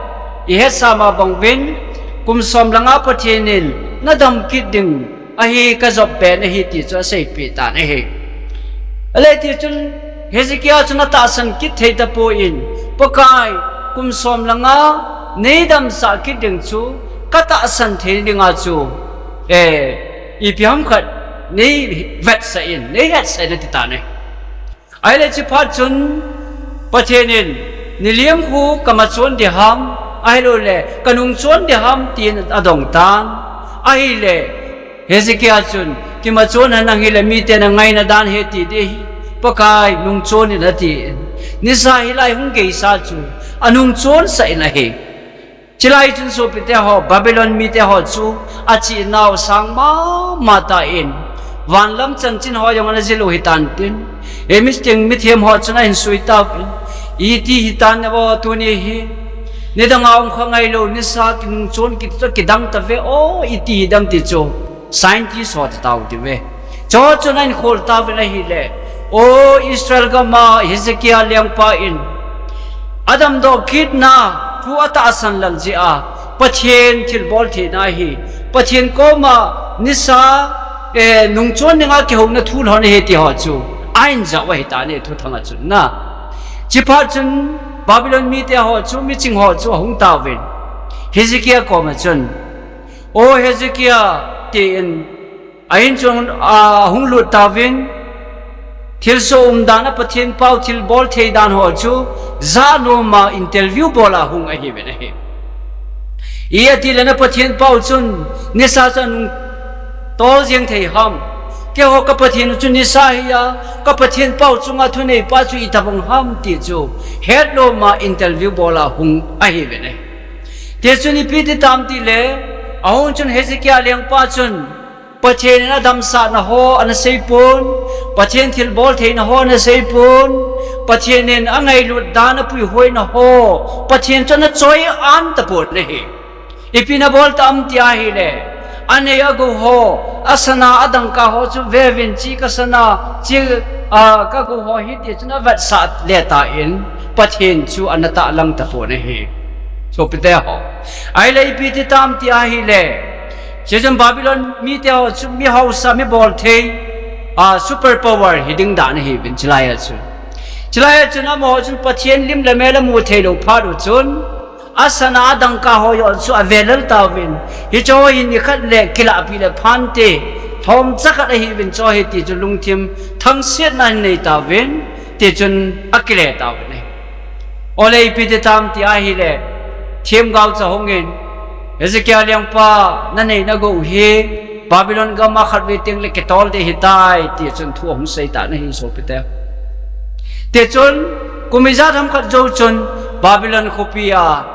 i hetsah ma bang uvin, kum som le nga Pathen in na dam kit ding ahi, ka jop pen ahi ti chu aseipeh tan ahi. Ale ti chun Hezekiah chun atahsan kit thei tapon, Pakai, kum som le nga nei damsah kit ding chu ka tahsan thei dinga chu, eh, ipi ham khat nei vetsah in, nei hetsah in ati tan ahi. Ahile chuphat chun Pathen in, niliam khu ka machon ding ham, ahilouleh ka nungchon ding ham, tin adong tan. Ahile Hezekiah chun, kimachon hen nang hile miten angaina dan he ti ding ahi, Pakai nungchon in ati. Nisa hilai hung geisa chu anungchon sah in ahi. Chulai chun sopite ho, Babylon mite ho chu achihnau sang mama tan, vanlam chanchin ho jong ana jil u hitan tin, ei miting mithem ho chun ahin sui tauvin, iti hitam navo tuni hi, nidanga um kha ngailou nisa kinungchon kiti chu kidang tave o, iti hidam ti chu scientist ho ti tau ti ve. Chuho chun ahin khol tauvin ahile, o Israel gama Hezekiah lengpa in adamdoh kitna thu atahsan lal jeh a, Pathen thilbol theina hi, Pathen koma nisa, eh, nungchon dinga kihouna thu lhon ahi ti ho chu ahin jao ahitan ahi, thuthang a chun na. Chuphat chun Babylon mite ho chu, miching ho chu ahung tauvin, Hezekiah koma chun, O Hezekiah, tin, ahin chun, a, ahung lut tauvin, thilsoh umdan a Pathen pao thilbol thei dan ho chu, janom a interview bol a hung ahiuvin ahi. Iti le na Pathen pao chun, nisa chu anung tol jeng thei ham. Keiho ka Pathen chu nisa hi a, ka Pathen pao chunga thuneipa chu itobang ham ti chu, hetnom a interview bol a hung ahiuvin ahi. Tichun ipi ti tam tile, ahung chun Hezekiah lengpa chun, Pathen in adamsahna ho ana seipon, Pathen thilbol theina ho ana seipon, Pathen in angailut dan apuihoina ho, Pathen chu ana choi-an tapon ahi. Ipi nabol tam ti ahile, anei agou ho, asana adangka ho chu veuvin, chi kasana, chi, a, kagou ho hi ti chun avetsah le tan, Pathen chu ana tahlang tapon ahi. Sopite ho. Ahile ipi ti tam ti ahile, chuchun Babylon mite ho chu mi hausa, mi bolthei, a, super power hiding dan ahiuvin chulai a chu. Chulai a chun amaho chun Pathen lim le mel amu theilou phat u chun, asana adangka ho jong chu avelel tauvin, hicheho hi nikhat le kilahpi le phante, lhomcha khat ahiuvin chuho hi ti chu lungthim thangsetna anei tauvin, tichun akile tauvin ahi. Ole ipi ti tam ti ahile, themgaocha hungin, Hezekiah lengpa, nanei nagou hi Babylon gam a khatvei tengle kitol ding ahitai, tichun thu ahung sei tan ahi sopite. Tichun kum ijat ham khat jou chun Babylon khopi a,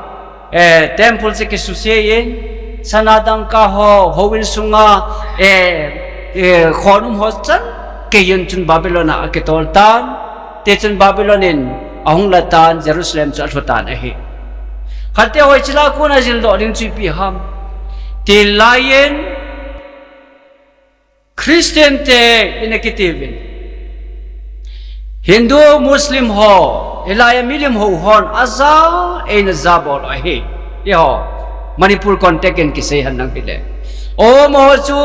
eh, temple chu kisuse in, sana dangka ho, houin sunga, eh, eh, khonum ho chan keiyin chun Babylon a akitol tan, tichun Babylon in ahung la tan, Jerusalem chu alhu tan ahi. Khatte hoi chila kona jildoh ding chu ipi ham. Tilai in Christian te ina kitiuvin, Hindu, Muslim ho, hilai a milim ho hon aja, eina jabol ahi. Eiho Manipur context in kisei hen lang hile, amaho chu,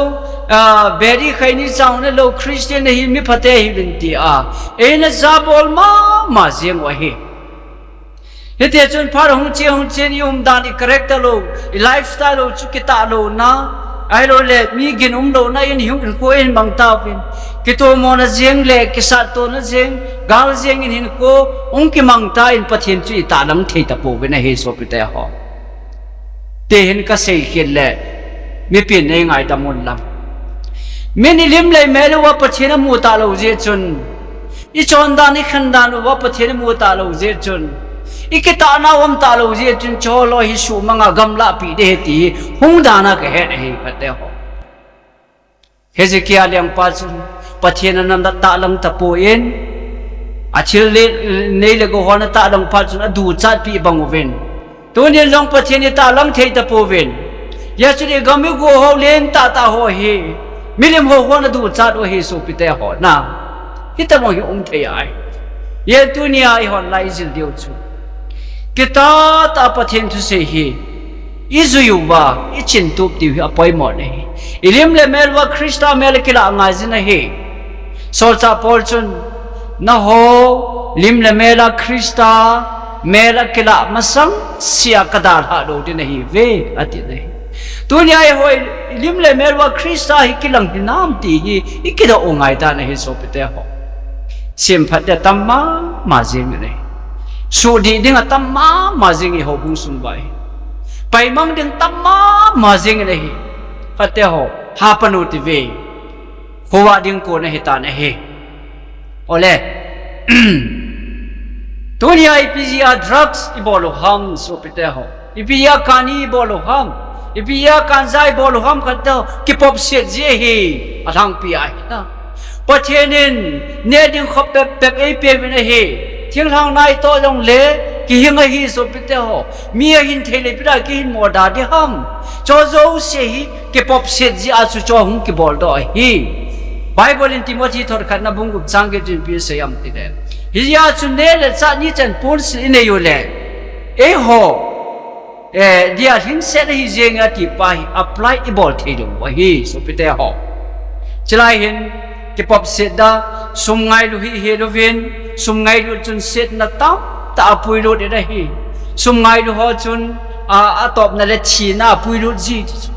ah, beri khaini chang nalou, Christian ahi, mi phate ahiuvin tia eina jabol mama jeng u ahi. Hiti chun phat hung che hung chen i umdan, i character lou, i lifestyle lou chu kitah louna, ahilouleh mi gin umlouna in hinkho in mang tauvin. Kitomona jeng le kisatona jeng, gal jeng in hinkho hung kimang tan Pathen chu i tahlang thei tapouvin ahi sopite ho. Tihin kasei khel le, mipin nei ngaidam un lang. Min i lim le i mel uva Pathen amu talou jeh chun, i chondan i khendan uva Pathen amu talou jeh chun, i kitahna u um talou jeh chun, cholo hi sumanga gamlahpi ding ahi ti hi hung dan a kahet ahi khatte ho. Hezekiah lengpa chun Pathen ana tahlang tapon, athil le, nei le gou hon atahlang phat chun aduchatpi bang uvin. Tunin jong Pathen i tahlang thei tapouvin. Hijeh chun i gam i go ho lentah tah ho hi milim ho hon aduchat u ahi sopite ho, na. Hitobang hi um thei ahi. Hijeh chun tunia eihon la i jil diu chu, kitah tah a Pathen thusei hi i jui uva i chintup diu hi apoimo ahi. I lim le mel uva Christa mel akilah ngai jin ahi. Solchah Paul chun, nangho lim le mel a Christa mel akilah masang sea kadalhah lou ding nahiuve, ati ahi. Tunia eiho i lim le mel uva Christa hi kilang hinam ti hi i kidoh u ngai dan ahi sopite ho. Semphat ding atam mama jing ahi. Sudih ding atam mama jing i houbung sung uva hi. Paimang ding tam mama jing ahi. Khatte ho, hapan u tive. Khovah ding kon ahitan ahi. Ole. Tunia ipi jeh a drugs i bol u ham sopite ho. Ipi jeh a kani i bol u ham. Ipi jeh a kanja i bol u ham khatte ho. Kipopset jeh ahi. Alhangpi ahi na. Pathen in neh ding khop pep pep eipeuvin ahi. Thinglhang nai toh jongle kihing ahi sopite ho. Mi ahin thei le ipi dia kihin mo da ding ham. Chu jouse hi kipopset jeh a chu chu hung kibol doh ahi. Bible in Timothy thot khatna bung gup chang get chun ipi asei ham tile, hijeh a chu neh le chah nichan ponsil i nei u le, eiho, eh, dia lhingset ahi jeng e ati pa hi apply i bol thei lou u ahi sopite ho. Chulai hin kipopset da, sum ngailu hi hel uvin, sum ngailu chun setna tamtah apuilut in ahi. Sum ngailu ho chun, a, atopna le thina apuilut ji chu.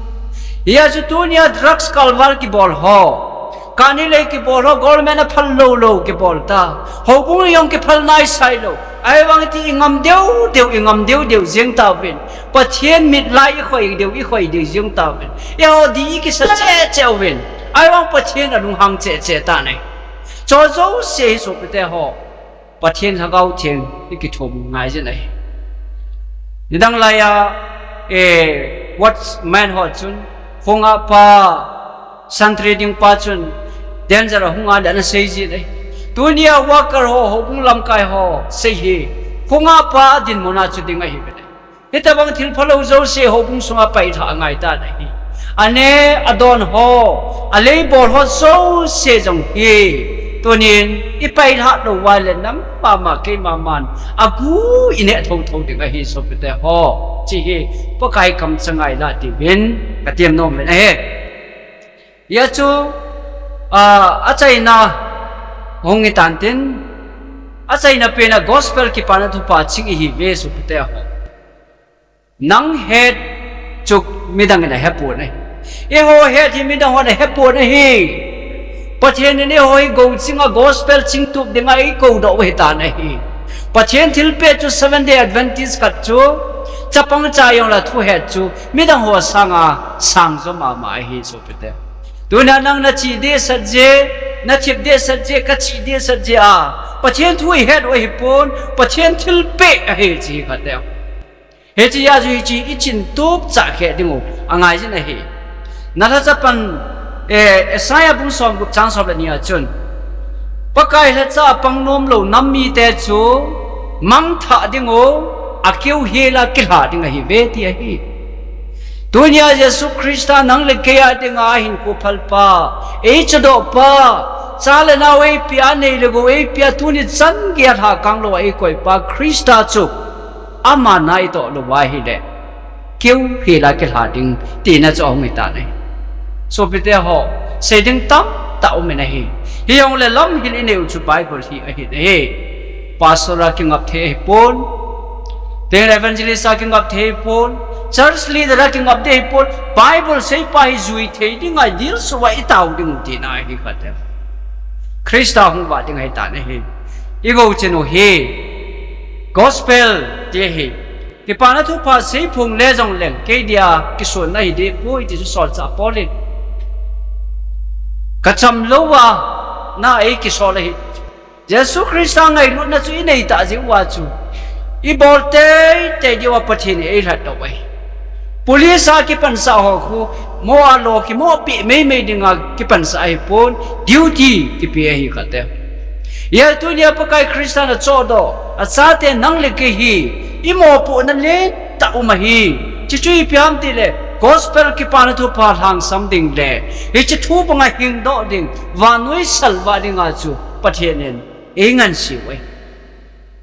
Hijeh a chu tunia drugs kalval kibol ho, kani le kibol ho, government a phal lou lou kibol ta. Houbung jong kiphal naisai lou. Ahivang ti i ngam deu deu, i ngam deu deu jeng tauvin. Pathen mit lai i khoi deu, i khoi deu jeng tauvin. Eiho ding i kisa cheh cheh uvin. Ahivang Pathen alunghang cheh cheh tan ahi. Chu jouse hi sopite ho, Pathen Lhagao Theng i kithum ngai jin ahi. Nidang lai a, eh, watchman ho chun, khongah pa, santry ding pa chun, danger a hung a le ana sei jin ahi. Tunia worker ho, houbung lamkai ho sei hi, khongah pa dinmun a chu ding ahi ve. Hitobang thil phalou jouse houbung sunga pailhah angai tan ahi. Aneh adon ho, alei bol ho jouse jong hi, tunin i pailhah lou uva le nang mama kei maman agu i neh thotho ding ahi sopite ho. Chi hi Pakai kamchang a i lah diuvin ka tem nom uvin ahi. Hijeh a chu, a, achaina hung hi tan tin, achaina pen a gospel kipana thupha ching ihiuve sopite ho. Nang het chu midang in ahepon ahi. Eiho het hi midang hon ahepon ahi. Pathen in eiho hi gou ching a gospel chingtup dinga eikou doh u ahitan ahi. Pathen thilpeh chu Seventh Day Adventist khat chu chapang cha jong la thuhet chu midang ho sanga sangjo mama ahi sopite. Tuna nang nachi dehset jeh, nathip dehset jeh, kachi dehset jeh a Pathen thu ihet u ahipon, Pathen thilpeh ahi chi khat e. Hiche a chu hiche i chintup chah khe ding u angai jin ahi. Nalhacha pan, eh, Isaiah bung somgup chang som le ni a chun, Pakai lhacha a pang nom lou nam mite chu mangthah ding u akeu hela kilha ding ahi ve ti ahi. Tunia Jesu Christa nang le kei a dinga ahinkho phalpa, eichadohpa, cha le nao eipia, nei le gou eipia, tuni chan geiya lhakang louva eikoipa Christa chu ama natoh louva ahile keu hela kilha ding tina chu ahung hitan ahi. Sopite ho, sei ding tamtah umin ahi. Hijongle lamhil inei u chu Bible hi ahin ahi. Pastor a kingap thei ahipon, Teng evangelist a kingap thei ahipon, church leader a kingap thei ahipon, Bible seipa hi jui thei dinga dilsuh uva itao ding u tina ahi khat e. Christa hung vah ding ahitan ahi. Igou chenu hi gospel ti ahi. Kipana thupha seiphong le jongleng kei dia kisonna hiding poi ti chu solchah Paul in, kacham louva na eikisol ahi. Jesu Christa ngailutna chu inei tah jeh uva chu ibol teitei diuva Pathen in eilhatdoh u ahi. Police a kipansah ho khu moh a lo kimohpeh meimei dinga kipansah ahipon, duty kipe ahi khat e. Hijeh a tunia Pakai Christa in achohdoh, achate nang le kei hi imopohna lentah um ahi. Chuchu ipi ham tile gospel kipana thupha lhangsam ding le hiche thu banga hingdoh ding, vannoi salvah dinga chu Pathen in eingansei u ahi.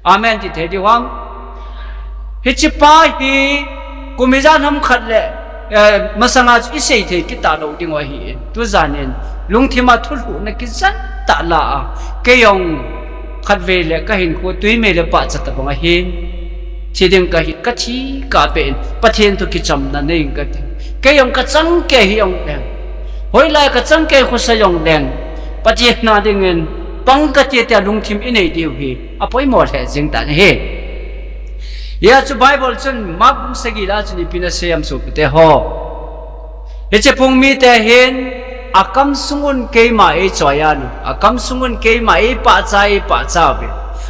Amen ti thei diu ham? Hichepa hi kum ijat ham khat le masanga chu isei thei kit talou dingu ahin, tujan in lungthima thulhuhna kijen tah la a, kei jong khatvei le kahinkho twi mei le pahcha tabang ahin, thi ding kahi, kathi kapeh in Pathen toh kichamna nei inge kati. Kei jong kachangkei hijongleng, hoilai kachangkei khosa jongleng, Pathen na dingin pang kati tia lungthim inei diu hi apoimo lheh jeng tan ahi. Hijeh chun Bible chun Mark bung sagi la chun ipi asei em sopite ho? Hiche phung mite hin, akam sungun keima eichoi a nu, akam sungun keima eipahcha, eipahcha uve.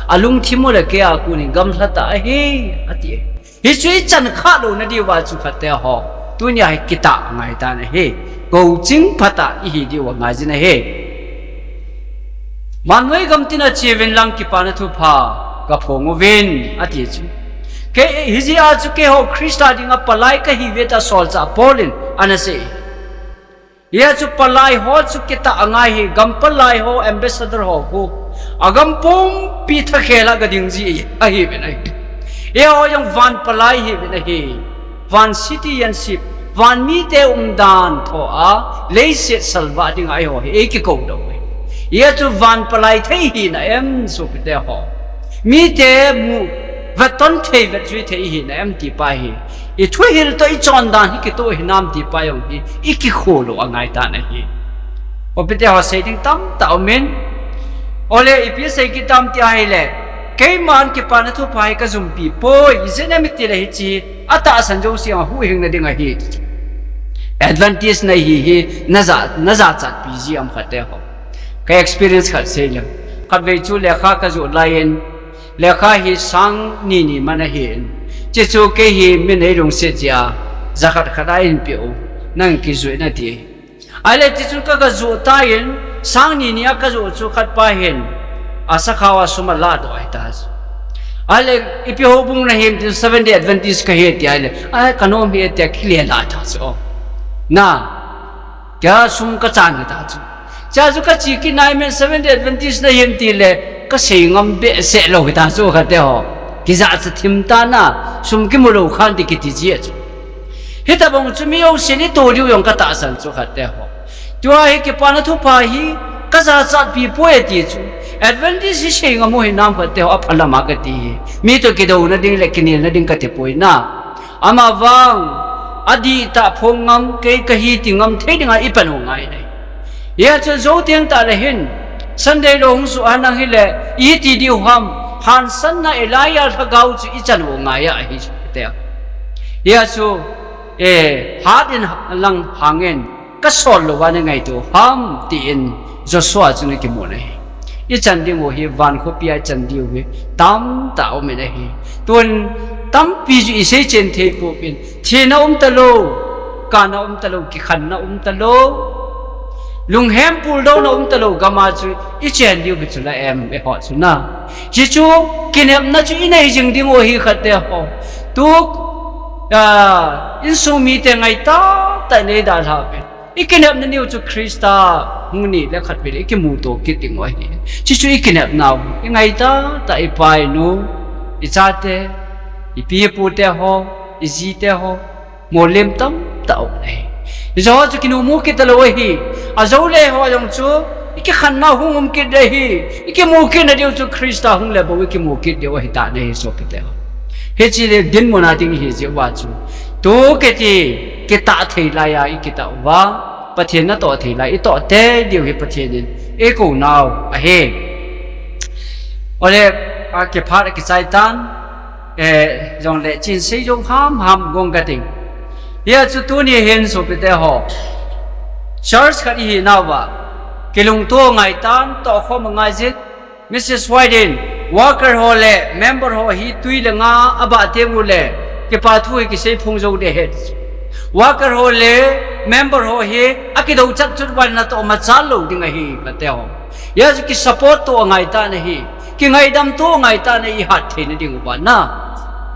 Alungthim u le kei a konin gamlha tah ahi, ati. Hichu ichan khah louna diuva chu khatte ho, tunia hi kitah angai tan ahi. Kouching phatah ihi diu angaijin ahi. Vannoi gam tina cheuvin lang kipana thupha gaphong uvin, ati chu. Kei, hijeh a chu keiho Christa dinga palai kahiuve tia solchah Paul in anasei. Hijeh chun palai ho chu kitah angai hi, gam palai ho, ambassador ho khu agam pumpi thakhel a gading ji ahiuvin ahi. Eiho jong van palai ihiuvin ahi. Van citizenship, van mite umdan thoa leiset salvah dinga eiho hi eikikoudoh u ahi. Hijeh chun van palai thei ihina em sopite ho? Mite mu vetton thei vetjui thei ihina em tipa hi, ithuhil toh ichondan hi kitoh hinam tipa jong hi ikikholou angai tan ahi. Sopite ho, sei ding tamtah aumin. Ole ipi sei kit tam ti ahile, keiman kipana thupha hi kajumpi poi, ijeh inem itile hiche atahsan jouse a huhhingna ding ahi. Advantage nahi hi najah, najachatpi ji am khatte ho? Ka experience khat seileng. Khatvei chu lekha kajoh laiyin, lekha hi sang ni ni man ahin, chuche chu kei hi min eilungset jeh a jakhat khat a einpeh u, nang kijoh in ati. Ahile tichun ka, kajoh tan, sang ni ni a kajoh chu khatpa hin asakhao a sum aladoh ahita chu. Ahile ipi houbung nahim ti, Seventh Day Adventist kahi ati ahile, a kanom hi tia kilela ta chu. Na, tia sum kachan hita chu. Chua chu kache kit nai men, Seventh Day Adventist nahim tile kasei ngam behseh lou hita chu khatte ho. Kijachat thim tan a, sum kimu lou khan ti kiti ji a chu. Hitobang chu mi jousen itoh diu jong katahsan chu khatte ho. Tua hi kipana thupha hi kajachatpi poi ati chu. Adventist hi sei ngam u hinam khatte ho, aphalam a kati hi. Mi toh kidouna ding le kinelna ding kati poi na. Amavang, adihtah phong ngam, kei kahi ti ngam thei dinga ipan u ngai ahi. Hijeh chun jou teng tahle hin, Sunday lou hung suh a nang hile, iti diu ham, hansanna Elijah lhagao chu ichan u ngai ahi tia. Hijeh chun, eh, hat in lang hangin, kasol louva nangaito ham, tin Joshua chun akimun ahi. Ichan dingu hi, van khopia ichan diu hi tamtah aumin ahi. Tun tampi chu isei chen thei pouvin, thina um talou, kana um talou, kikhenna um talou. Lunghem puldouna umtalou gam a chu ichen diu hi chu la em, eiho chu na. Hichu kinepna chu inei jing ding u ahi khat te ho. Tu, ah, insung mite ngaitah tah in eidalha uve. Ikinepna niu chu Christa hung ni le khatvei le ikimuto kit ding u ahi. Hichu ikinepna u, ingaitah tah ipa inu, ichate, ipi ipu te ho, iji te ho, mollem tamtah aum ahi. Hiche ho chu kimu kit talou ahi. Ajou le ho jong chu ikikhenna hung um kit ding ahi. Ikimu kitna diu chu Christa hung le bou ikimu kit diu ahi tan ahi sopi te ho. Hiche le dinmun a ding ihi jeh uva chu, tu kiti kitah thei lai a ikitah uva, Pathen natoh thei lai itoh tei diu hi Pathen in eikou nau ahi. Ole, akiphat akichai tan, eh, jongle chin sei jong hamham gong kating. Hia chu tuni hin sopi te ho, church khat ihi nauva, kilungto ngai tan, tohkhom ngai jin, Mrs White in, worker ho le member ho hi tui le nga abah teng ule, kipa thu hi kisei phong jou ding ahi. Worker ho le member ho hi akidou chat chut uva natoh machal lou ding ahi, kati ho. Hia chu kisupport to angai tan ahi. Kingaidam to angai tan ahi, ihat theina diuva na.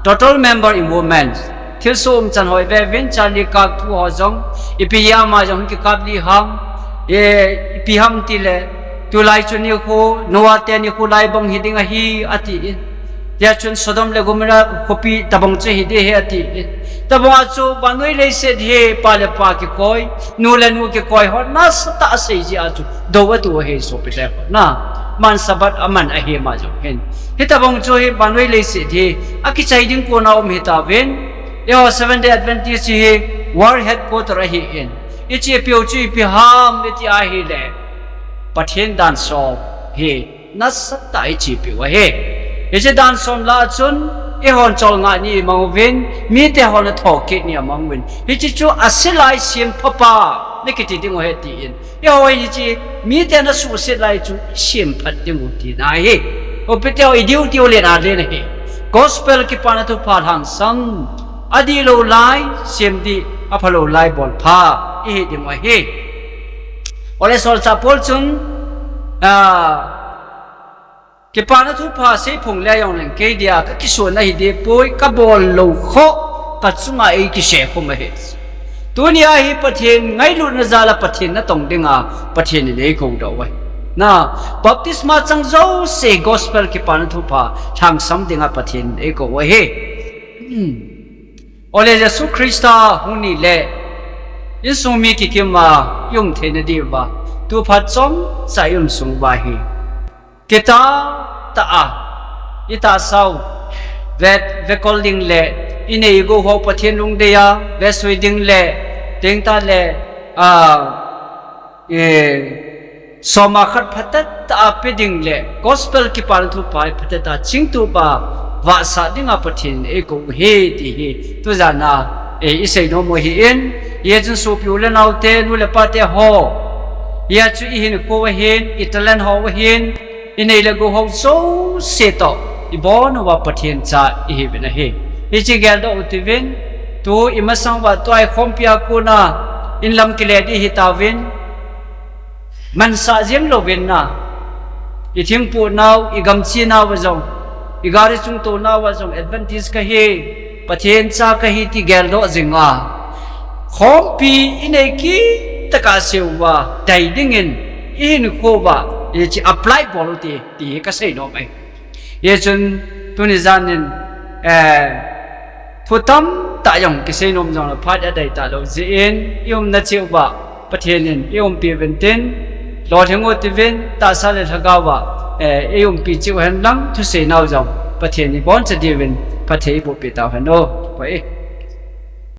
Total member involvement. Thilsoh umchan ho ive uvin, Charlie Kirk thu ho jong, ipi ama jong kikap lih ham. E, ipi ham tile, tulai chu nikho, Noah te nikho lai bang hiding ahi, ati in. Tia chun Sodom le Gomorrah khopi tabang chu hiding ahi, ati in. Tabang a chu vannoi leiset hi pa le pa kikoi, nu le nu kikoi ho nasatah a asei jeh a chu dou atu ahi sopi te ho na. Aman Sabbath aman ahi ama jong hin. Hitabang chu hi vannoi leiset hi akichai ding kona um hitauvin. Eiho Seventh Day Adventist hi world headquarter ahi in. Ichepiu chu ipi ham iti ahile, Pathen dan som hi nasatah a ichepiu ahi. Hiche dan som lah a chun eihon cholngah ni imang uvin, mite hon athoukit ni amang uvin. Hiche chu aselai sempha pa nakiti diu ahi tin. Eiho hiche mite nasuhset lai chu isemphat diu tina ahi. Sopi te ho, i duty u len alen ahi. Gospel kipana thupha lhangsam, adihlou lai semdih, aphalou lai bolpha ihi diu ahi. Ole solchah Paul chun, ah, kipana thupha seiphong le jongleng kei dia kakisonna hiding poi, kabol lou khoh kachunga eikisei khum ahi. Tunia hi Pathen ngailutna jal a Pathen natong dinga Pathen in eikou doh uve. Na, baptisma chang jouse gospel kipana thupha lhangsam dinga Pathen in eikou uve. Hmm. Ole Jesu Christa hung ni le, insung mi kikim a ium theina diuva, tu phat chomcha ium sung uva hi, kitah tah a itahsau, vet, vekol ding le, inei igou ho Pathen lungdei a vesui ding le, tengtah le, a, e, soma khat phatah tah a pe ding le, gospel kipana thupha phatah tah a chingtup a vahsah dinga Pathen in eikou uve ti hi tujan a, e, isei nom u ahin. Hijeh chun sopi u le naote, nu le pate ho, hia chu ihinkho u ahin, i talent ho u ahin, inei le gou ho jouse toh ibon uva Pathen cha ihiuvin ahi. Hiche geldoh u hitiuvin, tu imasang uva tua ikhompi a kona inlam kile ding ihitauvin, mansah jeng louvin na, ithingpoh nau, igam che nauva jong, igari chungto nauva jong, Adventist kahi, Pathen cha kahi ti geldoh jing a, khompi inei kit tah a seuva dai dingin ihinkho uva hiche apply bol u hite ti hi kasei nom e. Hijeh chun tuni jan in, eh, thu tamtah jong kisei nom jongle phat adei talou jeh in, iumna cheh uva Pathen in eiumpi uvin tin, lolhing u hitiuvin, tahsa le lhagao a, eh, eiumpi cheh u henlang, thusei nau jong Pathen in iboncha diuvin phatthei eiboh peh tauhen o. Poi.